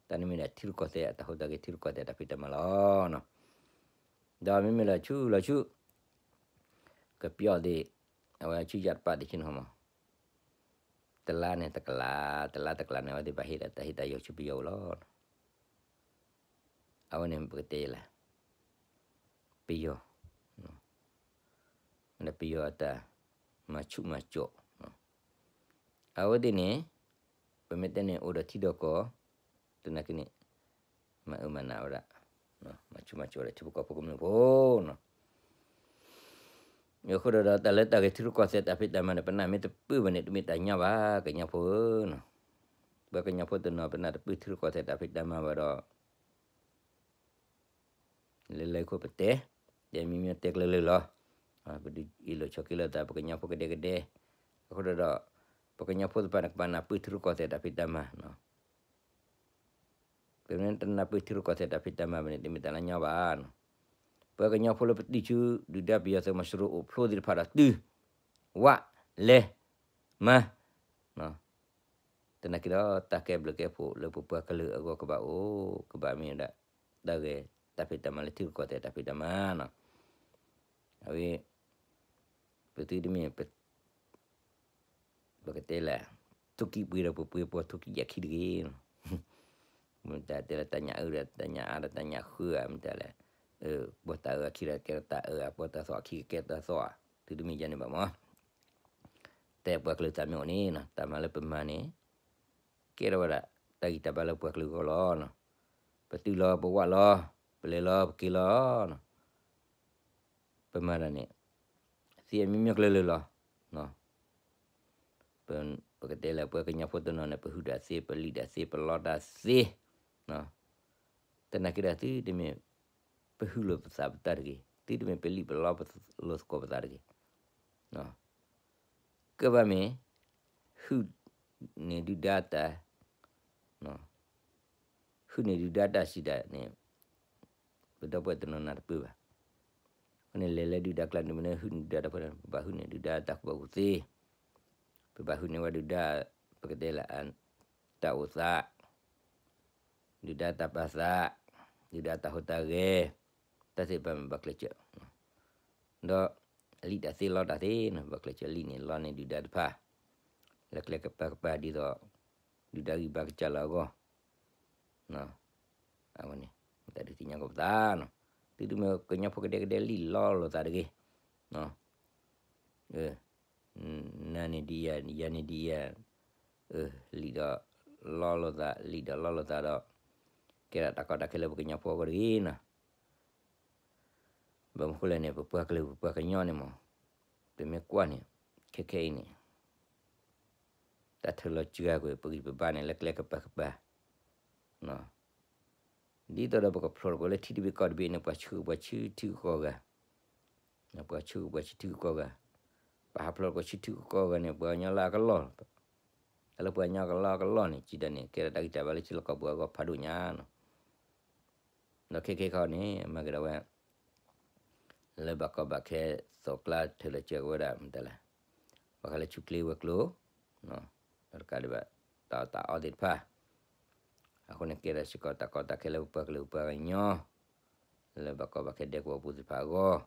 တၢ်န့ၣ်မ့ၢ်ဒၣ်ထံရူၢ်ကီၢ်သဲးအတၢ်ဟူးတၢ်ဂဲၤ ထံရူၢ်ကီၢ်သဲးတၢ်ဖံးတၢ်မၤလီၤ. ဒီးမ့မ့ၢ်လီၤဆူလီၤဆူ ကပျီသ့ၣ်, အဝဲဆူယၣ်တပာ်သ့ၣ်ဆ့ၣ်နီၤမး, တလါန့ၣ်တကလး, တလါတကလးန့ၣ် အဝဲသ့ၣ်ဘၣ်ဟ့ၣ်ဒီးတၢ်ဟ့ၣ်တၢ်ယီၤဆူပယီၤအိၣ်လီၤ. အဝဲန့ၣ်ပကတဲလၢ ပယီၤ, ပယီၤအတၢ်မၤဆူၣ်မၤစိး, အဝဲသ့ၣ်န့ၣ် ပမ့ၢ်တဲန့ၣ် အိၣ်ဒီးထံဒီးကီၢ်, သနာ်က့န့ၣ် မၤအၢမၤနးဝဲဒၣ်, မၤဆူၣ်မၤစိးဝဲဒၣ်ထံဖိကီၢ်ဖိကမျၢၢ်ဖိနီၤ. အဃိဒီး တၢ်လၢတၢ်ဂဲၤထံရူၢ်ကီၢ်သဲးတၢ်ဖံးတၢ်မၤန့ၣ် ပနၢ်မ့ၢ်တပၢၢ်ဘၣ်န့ၣ် တမ့ၢ်တၢ်ညီဘၣ် ကညီဖိဧၢနီၤ. ပှၤကညီဖိတနီၤ ပနၢ်တပၢၢ်ထံရူၢ်ကီၢ်သဲးတၢ်ဖံးတၢ်မၤဘၣ်ဒီး လၢလၢခိၣ်ပတဲ, တဲမံၤမံၤတဲကျၢၤလၢာ်လီၤ. ပဒုးအ့ၣ်လိာ်ဆိးက့လိာ်သး ပကညီဖိကဒဲကဒဲ, အဃိဒီး ပကညီဖိသ့ၣ်တဖၣ်န့ၣ် ကဘၣ်နၢ်ပၢၢ်ထံရူၢ်ကီၢ်သဲးတၢ်ဖံးတၢ်မၤနီၤ. ပမ့ၢ်တနၢ်ပၢၢ်ထံရူၢ်ကီၢ်သဲးတၢ်ဖံးတၢ်မၤဘၣ်န့ၣ် တမ့ၢ်တၢ်လၢညီဘၣ်နီၤ. ပှၤကညီဖိလၢပတုၤဆူ ဒုၣ်ဒါပယီၤသုးမီၤစိရိၤအိၣ်ဖျိသ့ၣ်တဖၣ်ဒီးတုၤ, ဝး, လဲၤ, မၤ သနာ်က့ဒီး တၢ်ကဲဘျုးကဲဖှိၣ်လၢပပှၤကလုာ်အဂီၢ်ကဘၣ်အိၣ်, ကဘၣ်မ့ၢ်ဝဲဒၣ် တၢ်ဂဲၤတၢ်ဖံးတၢ်မၤလၢထံရူၢ်ကီၢ်သဲးတၢ်ဖံးတၢ်မၤနီၤ. အဝဲ ပသုတမ့ၢ် ပကတဲလၢ ထိၣ်ကံၣ်ပှ့ၤဒီးပပှ့ၤပှီၢ်ထိၣ်ကံၣ်ယဲၢ်ခံတဂ့ၤ. မ့ၢ်တၢ်တဲလၢတၢ်ညၣ်အၢဒီးတၢ်ညၣ်အါဒီးတၢ်ညၣ်ဃုဧါ, မ့ၢ်တၢ်လဲၣ်, ပှၤတၢ်အၢအခံဒီးကဲထီၣ်တၢ်အၢဧါ, ပှၤတၢ်သီၣ်အခံကကဲထီၣ်တၢ်သီၣ်ဧါ, သုတမ့ၢ်ယၤန့ၣ်ဘၣ်မး. တဲပှၤကလုာ်သးမ့ၢ်အိၣ်န့ၣ်နီၤ, တၢ်မၤလၢပမၤန့ၣ် ကဲထီၣ်ဝဲဒၣ် တၢ်ဂံၢ်တၢ်ဘါလၢပှၤကလုာ်အဂီၢ်လီၤ. ပတုၤလီၤပဝးလီၤ, ပလဲၤလီၤပက့ၤလီၤ ပမၤတၢ်န့ၣ် သ့အမျိုးမျိုးကျၢၤလၢာ်လီၤ. ပကတဲလၢပှၤကညီဖိတနီၤန့ၣ် ပဟုၣ်တၢ်သ့, ပလံၣ်တၢ်သ့, ပလီတၢ်သ့, သနာ်က့ဒီးသုတမ့ၢ် ပဟုၣ်လိာ်ပသးပတၢ်တဂ့ၤ, သုတမ့ၢ်ပလံၣ်ပလီပလိာ်သကိးပသးတဂ့ၤ. ကဘၣ်မ့ၢ် ဟုၣ်န့ၢ်ဒုၣ်ဒါတၢ် ဟုၣ်န့ၢ်ဒုၣ်ဒါတၢ်စံးတၢ်န့ၣ် ပဒီပုၢ်ဝဲၢ်တနီၤနၢ်တပၢၢ်ဘၣ်. အဃိန့ၣ်လဲၤလၢဒုၣ်ဒါကျါန့ၣ် မ့ၢ်လၢဟုၣ်န့ၢ်ဒုၣ်ဒါတၢ်ဖိန့ၣ် ပဘၣ်ဟုၣ်န့ၢ်ဒုၣ်ဒါတၢ်ကူၣ်ဘၣ်ကူၣ်သ့, ပဘၣ်ဟုၣ်န့ၢ်ဝဲဒုၣ်ဒါ ပကတဲလၢ တၢ်အိၣ်သး, ဒုၣ်ဒါတၢ်ပာ်သး, ဒုၣ်ဒါတၢ်ဟူးတၢ်ဂဲၤ, တၢ်သ့ၣ်တဖၣ်မ့ၢ်ဘၣ်ကျဲးစၢး ဒီးလံၣ်တၢ်သ့လီတၢ်သ့န့ၣ် ဘၣ်ကျဲးစၢးလံၣ်န့ၢ်လီန့ၢ်ဒုၣ်ဒါတဖၣ် လၢကျဲကပၤကပၤဒ်သိး ဒုၣ်ဒါဂံၢ်ဘါကစၢ်လၢအဂီၢ်, အဝဲန့ၣ် တၢ်ဒုးသ့ၣ်ညါကီးပသးနီၤ, သုတမ့ၢ်ကညီဖိကဒဲကဒဲလံၣ်လီလိာ်သးတဂ့ၤ, နၤန့ၣ်ဒ်ယၤ ယၤန့ၣ်ဒ်ယၤ, လံၣ်ဒီးလီလိာ်သး လံၣ်ဒီးလီလိာ်သးဒီး ကဲဒၣ်တၢ်ကီတၢ်ခဲလၢပကညီဖိအဂီၢ်တဂ့ၤနီၤ. ဘၣ်မနုၤဃိလဲၣ်န့ၣ် ပပှၤကလုာ်ပပှၤကညီန့ၣ်မး ပမ့ၢ်ကွၢ်န့ၣ် ခဲခဲအံၤန့ၣ် တၢ်ထုးလီၤစှၤကွံာ် ပဂံၢ်ပဘါန့ၣ် လၢကျဲကပၤကပၤ, ဒ်သိးဒီးပကဖျိးတကိးလၢထံတဘ့ၣ်ကီၢ်တဘ့ၣ်န့ၣ် ပှၤဆှၢပှၤဆှၢထံကီၢ်ဂၤ, ပှၤဆှၢပှၤဆှၢထံကီၢ်ဂၤ, ပဟးဖျိးတကိးဆှၢထံကီၢ်ဂၤန့ၣ် ပှၤကညီလၢအကလီၢ်, တၢ်လၢပှၤကညီကလီၢ်အကလီၢ်န့ၣ် စံးဒ်န့ၣ် ကဲဒၣ်တၢ်ဂံၢ်တၢ်ဘါလၢထံလီၢ်ကီၢ်ပူၤအဂီၢ်ဖးဒိၣ်ညါနီၤ. ဒီးခဲခဲခီန့ၣ် မၤက့ၤဒၣ်ဝဲ လၢဘၣ်ကီဘၣ်ခဲ သီၣ်ကျါထုးလီၤစှၤက့ၤဝဲဒၣ် မတၤလဲၣ်, ဘၣ်ဃးလၢဆူၣ်ချ့ဝဲၤကျိၤ, ဒီးတကးဒံးဘၣ် တၢ်အီၣ်တၢ်အီသ့ၣ်တဖၣ်, အဃိန့ၣ်ကဲဒၣ်စ့ၢ်ကီးတၢ်ကီတၢ်ခဲလၢပပှၤကလုာ်ပပှၤကညီ လၢဘၣ်ကီဘၣ်ခဲဒဲကဝီၤပူၤသ့ၣ်တဖၣ်အဂီၢ်,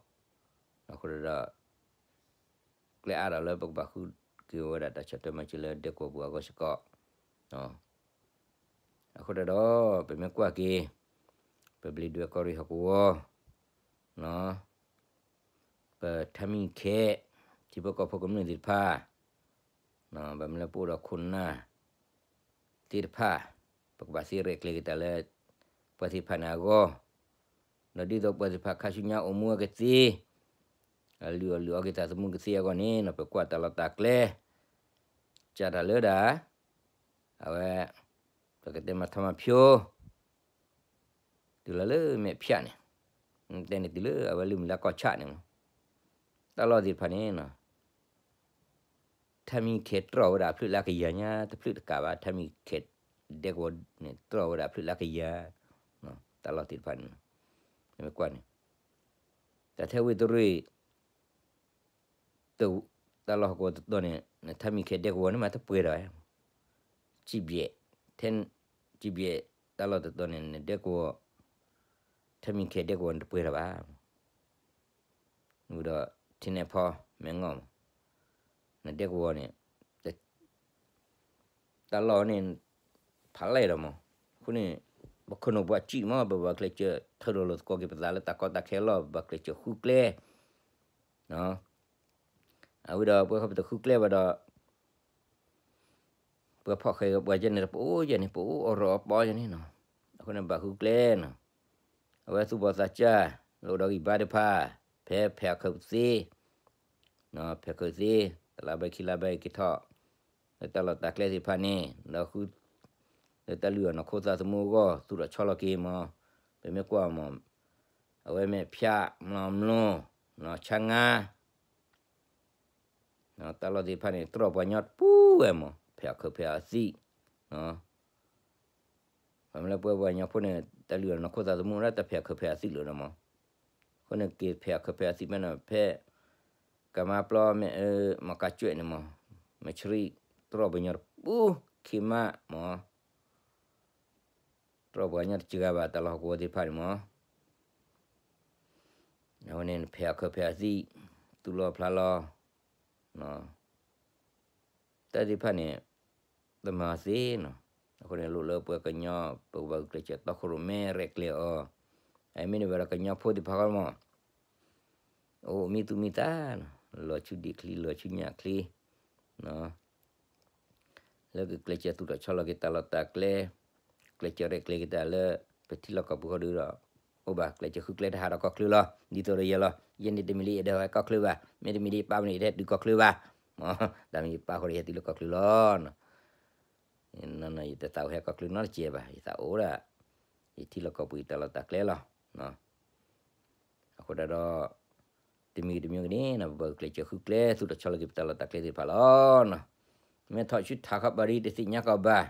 အဃိဒီး ကျဲအါဒီးလၢပကဘၣ်ဃုက့ၤဝဲဒၣ်တၢ်ဆီၣ်ထွဲမၤစၢၤလၢဒဲကဝီၤပူၤအဂီၢ်စ့ၢ်ကီး, အဃိဒီး ပမ့ၢ်ကွၢ်က့ၤ ပဘျံးဒွဲၣ်ကီၢ်ရ့ၣ်ဟီၣ်ကဝီၤ, ပထါမံၤခဲ, ထံဖိကီၢ်ဖိကမျၢၢ်သ့ၣ်တဖၣ်, ဘၣ်မနုၤလၢပအိၣ်ဒီးခိၣ်နၢ်သ့ၣ်တဖၣ်, ပကဘၣ်သ့ရဲၣ်ကျဲၤက့ၤတၢ်လၢ ပှၤသ့ၣ်တဖၣ်န့ၣ်အဂီၢ်, ဒီးဒ်သိးပှၤသ့ၣ်တဖၣ်ခါဆူညါအိၣ်မူအကသ့, အလုၢ်အီၣ်လုၢ်အီက့ၤသးသမူကသ့အဂီၢ်န့ၣ် ပကွၢ်တၢ်လီၢ်တၢ်ကျဲ, ကၢ်တၢ်လၢဒၣ် အဝဲ ပကတဲမၤထီမၤဖျိ တုၤလီၤလၢမဲာ်ဖၠၣ်န့ၣ်, တဲန့ၣ်တုၤလၢအဝဲလၢမုၢ်လၢ်ကီၢ်ဆၣ်န့ၣ်, တၢ်လီၢ်သ့ၣ်တဖၣ်န့ၣ်, ထါမံၤခဲတြီၢ်ဝဲဒၣ်အဖျၢၣ်လၢကယၤညါ တဖျၢၣ်တကးဘၣ် ထါမံၤခဲဒဲကဝီၤန့ၣ် တြီၢ်ဝဲဒၣ်အဖျၢၣ်လၢကယၤ, တၢ်လီၢ်သ့ၣ်တဖၣ်န့ၣ်, မ့ၢ်ကွၢ်န့ၣ်, တၢ်ထဲဝ့ၢ်တရ့ၣ် တၢ်လီၢ်ဟီၣ်ကဝီၤတတီၤန့ၣ် နထါမံၤခဲဒဲကဝီၤန့ၣ်မးတပှဲၤဒီး စံးဘျဲး, ထဲ စံးဘျဲး တၢ်လီၢ်တတီၤန့ၣ် နဒဲကဝီၤ ထါမံၤခဲဒဲကဝီၤန့ၣ်တပှဲၤဒီးဘၣ်. ဝံၤဒီး ထံနဲၣ်ဖီ မဲၢ်ငီၢ်မး နဒဲကဝီၤန့ၣ် တၢ်လီၢ်န့ၣ် ဖးလဲၢ်ဒီးမး, အဃိန့ၣ် ပခိၣ်နူာ်ပှၤစံးမး ပဘၣ်ကျဲးစၢးထၢထီၣ်လိာ်သကိးက့ၤပသးလၢတၢ်ကီတၢ်ခဲလီၤ ပဘၣ်ကျဲးစၢးဃုကျဲ အဝံၤဒီးပဝဲခီပတဃုကျဲဘၣ်ဒီး ပှၤဖီၣ်ဃဲးပှၤယဲန့ၣ် ပအိၣ်ယဲန့ၣ် ပအိၣ်အီၣ်ရီၣ်အီၣ်ပီယဲန့ၣ်နီၤ, အဃိန့ၣ်ဘၣ်ဃုကျဲနီၤ, အဝဲသူၣ်ဘီၣ်သးစၢ် လၢအိၣ်ဒီးဂံၢ်ဘါတဖၣ် ဖဲဖဲးအီၣ်ခၢးသ့ ဖဲးအီၣ်ခၢးသ့ တလါဘၢၣ်ခံလါဘၢၣ်က့ၤထီၣ် လၢတၢ်လီၢ်တၢ်ကျဲသ့ၣ်တဖၣ်န့ၣ် ဒီးဃု လၢတၢ်လုၢ်အီၣ်နီၢ်ခိသးသမူအဂီၢ် သူၣ်ထီၣ်ဆီလီၤက့ၤမး, ပမ့ၢ်ကွၢ်မး အဝဲမ့ၢ်ဖၠး မျီၤမျီၤ ဆါငါ တၢ်လီၢ်သ့ၣ်တဖၣ်န့ၣ် တြီၢ်ပှၤကညီတပူၤဝဲမး ဖဲးအီၣ်ခၢးဖဲးအီၣ်သံး, ပမ့ၢ်လၢပဝဲပှၤကညီဖိန့ၣ် တၢ်လုၢ်အီၣ်နီၢ်ခိသးသမူဒၣ်တၢ်ဖဲးအီၣ်ခၢးဖဲးအီၣ်သံးလၢာ်ဒီးမး, အဃိန့ၣ်က့ၤဖဲးအီၣ်ခၢးဖဲးအီၣ်သံးမ့ၢ်နီၤ ဖဲ ကမါပျီမ့ၢ်အၢ မီၢ်ကါကၠွဲၣ်န့ၣ်မး, မ့ၢ်ဆရံ တြီၢ်ပှၤကညီတပူၤ ခံမးမး တြီၢ်ပှၤကညီတစှၤဘၣ်တၢ်လီၢ်ဟီၣ်ကဝီၤသ့ၣ်တဖၣ်န့ၣ်မး, အဝဲန့ၣ်ဖဲးအီၣ်ခၢးဖဲးအီၣ်သံး သူၣ်လီၤဖျးလီၤ တၢ်သ့ၣ်တဖၣ်န့ၣ် တမၤသ့နီၤ, အဃိန့ၣ်လိၣ်လၢပှၤကညီ ပကဘၣ်ဂုာ်ကျဲးစၢးတီခိၣ်ရိၣ်မဲရဲၣ်ကျဲၤအီၤ, အမ့ၢ်န့ၣ်ဘၣ်ဒီးကညီဖိသ့ၣ်တဖၣ်ဃီမး အိၣ်မံသူၣ်မံသးနီၤ, လီၤဆူဒံၣ်ချံ လီၤဆူညၣ်ချံ လၢကကျဲးစၢးသူၣ်ထီၣ်ဆီလီၤက့ၤတၢ်လီၢ်တၢ်ကျဲ, ကျဲးစၢးရဲၣ်ကျဲၤက့ၤတၢ်လၢ ပထံလီၢ်ကီၢ်ပူၤဃီဒီး အိၣ်ဘၣ်ကျဲးစၢးဃုကျဲတဟးဒီးကီၢ်ချၢလီၤ. ဒ်သိးဒီးယဲလီၤ, ယဲန့ၣ်တမံၤလၢယအဲၣ်ဒိးဟဲကီၢ်ချၢဘၣ်, မ့တမံၤဒ်ယပၢ်မနုၤယတဟဲတုၤကီၢ်ချၢဘၣ်, တၢ်မ့ၢ်ယပၢ်ဃီဒီးယဟဲတုၤလၢကီၢ်ချၢလီၤ. ယတသးအိၣ်ဟဲကီၢ်ချၢနီတစဲးဘၣ်, ယသးအိၣ်ဒၣ် ယထံလီၢ်ကီၢ်ပူၤယတၢ်လီၢ်တၢ်ကျဲလီၤ. အဃိဒၣ်ဒီး တမံၤတမံၤကန့ၣ်နီၤ ပဘၣ်ဂုာ်ကျဲးစၢးဃုကျဲ သူၣ်ထီၣ်ဆီလီၤက့ၤပတၢ်လီၢ်တၢ်ကျဲသ့ၣ်တဖၣ်လီၤ. မ့ၢ်ထီၣ်ဆူထးခီပၤဒ်တသ့ၣ်ညါကီးဘၣ်,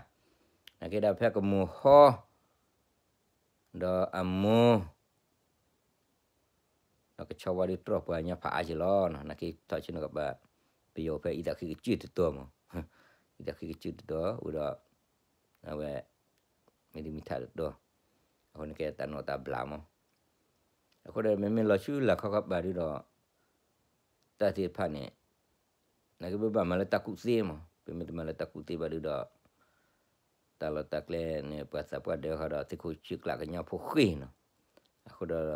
နာ်က့ဒီးဖဲကမိၤဟီ ဒီးအမိၤ ဒီးကဆီဝါဒုးတြီၢ်ပှၤကညီဖးအါက့ၤလီၤ. နာ်က့ထီၣ်ဆူနီၢ်ကပၤ ပယီၤဖဲအံသးဃ့ကစၢၢ်တတီၤမး, အံသးဃ့ကစၢၢ်တတီၤ ဝံၤဒီး အဝဲ မ့ၢ်ဒ်မ့ၢ်ထးတတီၤ, အဃိန့ၣ်ကဲတၢ်နီၣ်တၢ်ဘျးမး. အဃိဒီးမ့မ့ၢ်လီၤဆူလၢခီခီပၤဒုးဒီး တၢ်သ့ၣ်တဖၣ်န့ၣ် နာ်က့ပဘၣ်မၤလၢတၢ်ကူၣ်သ့မး, ပမ့ၢ်တမၤလၢတၢ်ကူၣ်သ့ဘၣ်ဒုးဒီး တၢ်လီၢ်တၢ်ကျဲန့ၣ် ပှၤသးပှၢ်ဒၢဃီဒီး သုးခိၣ်ဆံကျးကညီဖိဃ့ၢ်နီၤ. အဃိဒီး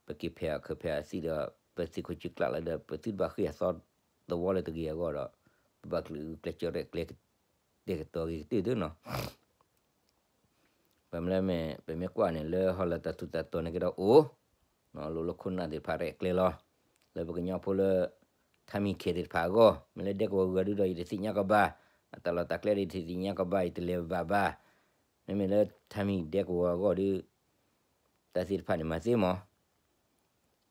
ပက့ၤဖဲးအီၣ်ခၢးဖဲးအီၣ်သံးဒီး ပသုးခိၣ်ဆံကျးလၢဒီး ပသုတဘၣ်ဃ့ၢ်အသီသဝီလၢတဂ့ၤအဂီၢ်ဒီး ပဘၣ်ကျဲးစၢးရဲၣ်ကျဲၤ တဲာ်ကတီၤဂ့ၤကတၢၢ်သုနီၤ. ပမ့ၢ်လၢမ့ၢ် ပမ့ၢ်ကွၢ်န့ၣ် လၢဟီၣ်လာ်တၢ်ထူးတၢ်တီၤန့ၣ်ကဒီးအိၣ် လိၣ်လၢခိၣ်နၢ်သ့ၣ်တဖၣ်ရဲၣ်ကျဲၤလီၤ. လၢပကညီဖိလၢ ထါမံၤခဲသ့ၣ်တဖၣ်အဂီၢ် မ့ၢ်လၢဒဲကဝီၤဂုၤဂၤဒုးဒီး ယတသ့ၣ်ညါကီးဘၣ်, အတၢ်လီၢ်တၢ်ကျဲဒီးယတသ့ၣ်ညါကီးဘၣ် ယတလဲၤဘၣ်ဘၣ်. မ့မ့ၢ်လၢထါမံၤဒဲကဝီၤအဂီၢ်ဒုး တၢ်သ့ၣ်တဖၣ်န့ၣ်မၤသ့မး.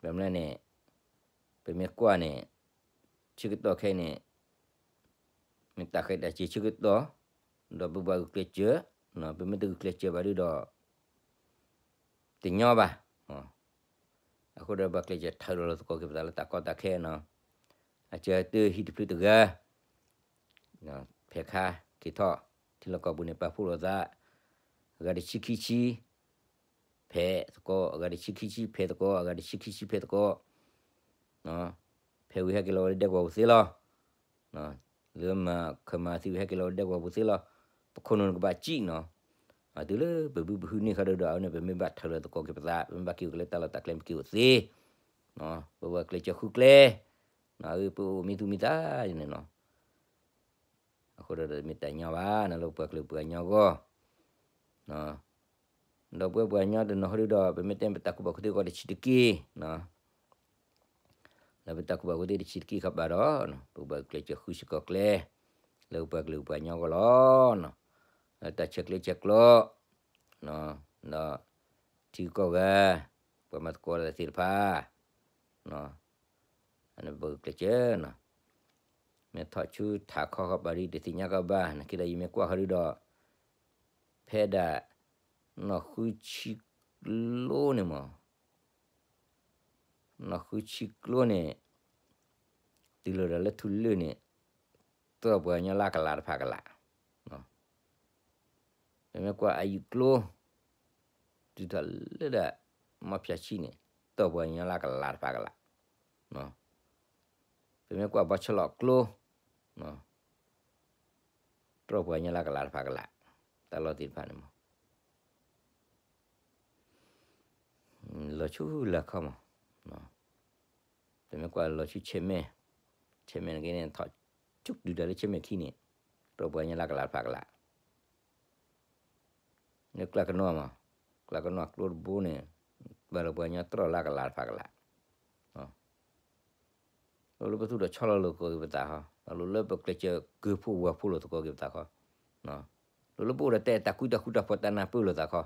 ပမ့ၢ်န့ၣ် ပမ့ၢ်ကွၢ်န့ၣ် ဆၢကတီၢ်ခဲအံၤန့ၣ် မ့ၢ်တၢ်ဃဲးတၢ်စ့ၤဆၢကတီၢ် ဒီးပဘၣ်ဂုာ်ကျဲးစၢး, ပမ့ၢ်တဂုာ်ကျဲးစၢးဘၣ်ဒုးဒီး တညီဘၣ်. အဃိဒီးဘၣ်ကျဲးစၢးထၢထီၣ်လိာ်သကိးက့ၤပသးလၢတၢ်ကီတၢ်ခဲနီၤ. အစၢၤတၢ်ဟံၣ်တဖျၢၣ်တဂၤ ဖဲးခါက့ၤထီၣ် ထံလီၢ်ကီၢ်ပူၤန့ၣ် ပာ်ဖှိၣ်လိာ်သး အဂၤတဆံခံဆံ ဖဲးသကိး, အဂၤတဆံခံဆံဖဲးသကိး, အဂၤတဆံခံဆံဖဲးသကိး, ဖဲးဝံၤဟဲက့ၤလီၤဝဲလၢဒဲကဝီၤပူၤသ့လီၤ. လၢမၤခၢၣ်မၤသံဝံၤဟဲက့ၤလီၤဝဲဒဲကဝီၤပူၤသ့လီၤ.ပခိၣ်နူာ်န့ၣ်ကဘၣ်စံၣ်နီၤ.တုၤလၢပဘုဘဟုန့ၢ်ခါဒုးဒီး အဝဲန့ၣ် ပမ့ၢ်ဘၣ်ထၢထီၣ်လိာ်သကိးက့ၤပသး ပမ့ၢ်ဘၣ်က့ၤအိၣ်က့ၤလၢတၢ်လီၢ်တၢ်ကျဲမ့ၢ်က့ၤအိၣ်သ့, ပဘၣ်ကျဲးစၢးဃုကျဲ, ပအိၣ်မံသူၣ်မံသးန့ၣ်နီၤ. အဃိဒီးမ့ၢ်တၢ်ညီဘၣ် လၢပှၤကလုာ်ပှၤကညီအဂီၢ်, ဒီးပဝဲပှၤကညီတနီၤဟီဒုးဒီး ပမ့ၢ်တဲပတၢ်ကူၣ်ဘၣ်ကူၣ်သ့အဂီၢ်တဆံးတက့ၢ်, လၢပတၢ်ကူၣ်ဘၣ်ကူၣ်သ့တဆံးတက့ၢ်ခီပၤဒီး ပကဘၣ်ကျဲးစၢးဃုစ့ၢ်ကီးကျဲ လၢပှၤကလုာ်ပှၤကညီအဂီၢ်လီၤ. လၢတၢ်ဆဲးကျၢဆဲးကျိး ဒီးထံဂုၤကီၢ်ဂၤ ပှၤမၤသကိးတၢ်သ့ၣ်တဖၣ် ပကကျဲးစၢးနီၤ. မ့ၢ်ထီၣ်ဆူထးခီခီပၤဒုး တသ့ၣ်ညါကီးဘၣ် နာ်က့ဒီးယမ့ၢ်ကွၢ်ဃီဒုးဒီး ဖဲဒၣ် နီၢ်ဃုဆံကျိန့ၣ်မး နီၢ်ဃုဆံကျိန့ၣ် တုၤလီၤဒီးလၢထူလၢၢ်န့ၣ် တြီၢ်ပှၤကညီလၢကလးတဖၣ်ကလး, ပမ့ၢ်ကွၢ်အယုၢ်ကျိ တုၤထီၣ်လၢဒၣ် မီဖၠၣ်ဆံန့ၣ် တြီၢ်ပှၤကညီလၢကလးတဖၣ်ကလး, ပမ့ၢ်ကွၢ်ဘီဆီလီၤကျိ တြီၢ်ပှၤကညီလၢကလးတဖၣ်ကလး, တၢ်လီၢ်သ့ၣ်တဖၣ်န့ၣ်မး လီၤဆူလၢခီမး, ပမ့ၢ်ကွၢ်လီၤဆူဆဲးမဲာ်, ဆဲးမဲာ်န့ၣ်က့န့ၣ် ထီၣ်ဆူတုၤတၢ်လၢဆဲးမဲာ်ခံန့ၣ် တြီၢ်ပှၤကညီလၢကလးတဖၣ်ကလး, လၢကျးကနီၢ်မး, ကျးကနီၢ်ကျိတဘိန့ၣ် ဘၣ်လီၤပှၤကညီတြီၢ်လၢကလးတဖၣ်ကလး, လိၣ်လၢပသူၣ်ဒီးဆီလီၤလိာ်သကိးက့ၤပသးခီ, လိၣ်လၢပကျဲးစၢးကၢၤဖိဝၤဖိလိာ်သကိးက့ၤပသးခီ, လိၣ်လၢပအိၣ်ဒီးတၢ်အဲၣ်တၢ်ကွံတၢ်ဃူတၢ်ဖိးတၢ်နၢ်ပၢၢ်လိာ်သးခီ,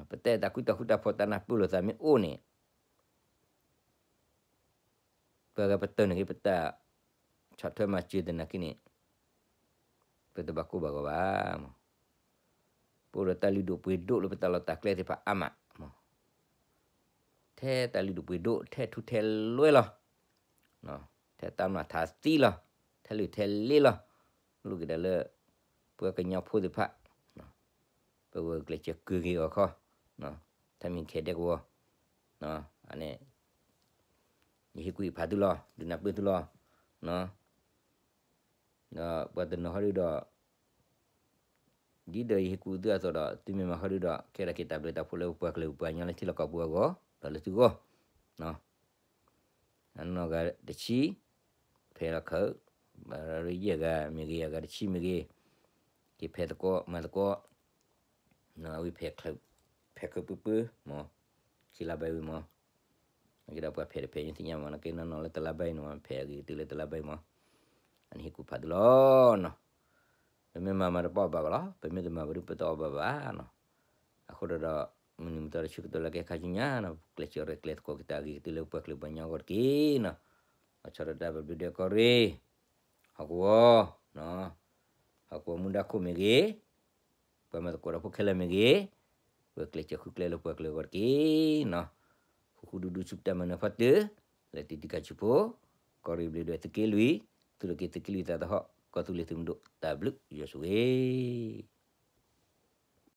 ပတၢ်အဲၣ်တၢ်ကွံတၢ်ဃူတၢ်ဖိးတၢ်နၢ်ပၢၢ်လိာ်သးမ့ၢ်အိၣ်န့ၣ် ပှၤဂၤပတၢၢ်န့ၣ်က့ၤပတၢ်ဆီၣ်ထွဲမၤစၢၤသနာ်က့န့ၣ် ပတဘၣ်ကိၢ်ဘၣ်ဂီၤဘၣ်မး, ပအိၣ်ဒီးတၢ်လုၢ်ဒိၣ်ပှ့ၤဒိၣ်လၢပတၢ်လီၤတၢ်ကျဲသ့ၣ်တဖၣ်အါမးမး, ထဲတၢ်လုၢ်ဒိၣ်ပှ့ၤဒိၣ် ထဲထူထဲလွဲလီၤ, ထဲတၢ်မၤထးသံလီၤ, ထဲလုၢ်ထဲလ့လီၤ, လိၣ်က့ၤဒၣ်လၢ ပှၤကညီဖိသ့ၣ်တဖၣ် ပဝဲကျဲးစၢးကၢၤက့ၤအီၤခီ, ထမ့ၢ်ခဲဒဲကဝီၤ, န့ၣ် ယဟ့ၣ်ကူၣ်ဟ့ၣ်ဖးသုလီၤ, ဒုးနၢ်ပၢၢ်သုလီၤ, ဒီးပှၤတနီၤဟီဒုဒီး ဒ်ဒီးယဟ့ၣ်ကူၣ်သုအသိးဒီး သုမ့ၢ်မၤဟီဒုဒီး ကဲထီၣ်က့ၤတၢ်ဘျုးတၢ်ဖှိၣ်လၢပပှၤကလုာ်ပပှၤကညီလၢထံလီၢ်ကီၢ်ပူၤအဂီၢ် ဒီးလၢသုဂီၢ်, အနီၢ်ဂၤတဆံ ဖဲလီၤခၢး, ဘၣ်ရ့ယဲၢ်ဂၤမ့ၢ်ဂ့ၤ အဂၤတဆံမ့ၢ်ဂ့ၤ, က့ၤဖဲးသကိးမၤသကိး, ဝံၤ ဖဲးခုးပုၢ်ပုၢ်မး, ခံလါဘၣ်ဝံၤမး, ကဒီးပှၤဖဲးတဖဲး ယသ့ၣ်ညါမး နကဲနီၢ်နီၢ်လၢတလါဘၣ်အံၤန့ၣ်မး ဖဲးအဂ့ၤကတၢၢ်လၢတလါဘၣ်အံၤမး, အန့ၣ်ဟ့ၣ်ကူၣ်ဖးသုလီၤနီၤ, ပမ့ၢ်မၤမၤတပီၢ်ဘၣ်ဘၣ်လီၤ, ပမ့ၢ်တမၤဘၣ်ဒုးပတအီၣ်ဘၣ်ဘၣ်နီၤ, အဃိဒီးဒီး မုၢ်နံၤမုၢ်သီတဆၢကတီၢ်လၢကဟဲခါဆူညါနီၤ ကျဲးစၢးရဲၣ်ကျဲၤသကိးက့ၤတၢ်အဂ့ၤကတၢၢ်လၢပပှၤကလုာ်ပှၤကညီအဂီၢ်တက့ၢ်နီၤ, လီၤဆီဒၣ်တၢ်ဘျုးဒဲးကီၢ်ရ့ၣ်, ဟီၣ်ကဝီၤ, ဟီၣ်ကဝီၤမူဒါခိၣ်မ့ၢ်ဂ့ၤ, ပှၤမၤသကိးဒီးဖိခဲလၢာ်မ့ၢ်ဂ့ၤ, ပကျဲးစၢးဃုကျဲလၢပှၤကလုာ်အဂီၢ်တက့ၢ်နီၤ, ဃူဃူဒူဒူဆူပတၢ်မၤနၢၤဖီတၢၢ်, လၢတံၤတံၤခါဆူဖိ, ကီၢ်ရ့ၣ်ဘျုးဒွဲၣ်သုးက့လွံၢ်, သုးလိာ်က့ၤသုးက့လွံၢ်သးသဟီၣ်, ကီၢ်သူလ့ၤသုးမုၢ်ဒိၣ်တၢ်ဘျုးယွၤဆိၣ်ဂ့ၤ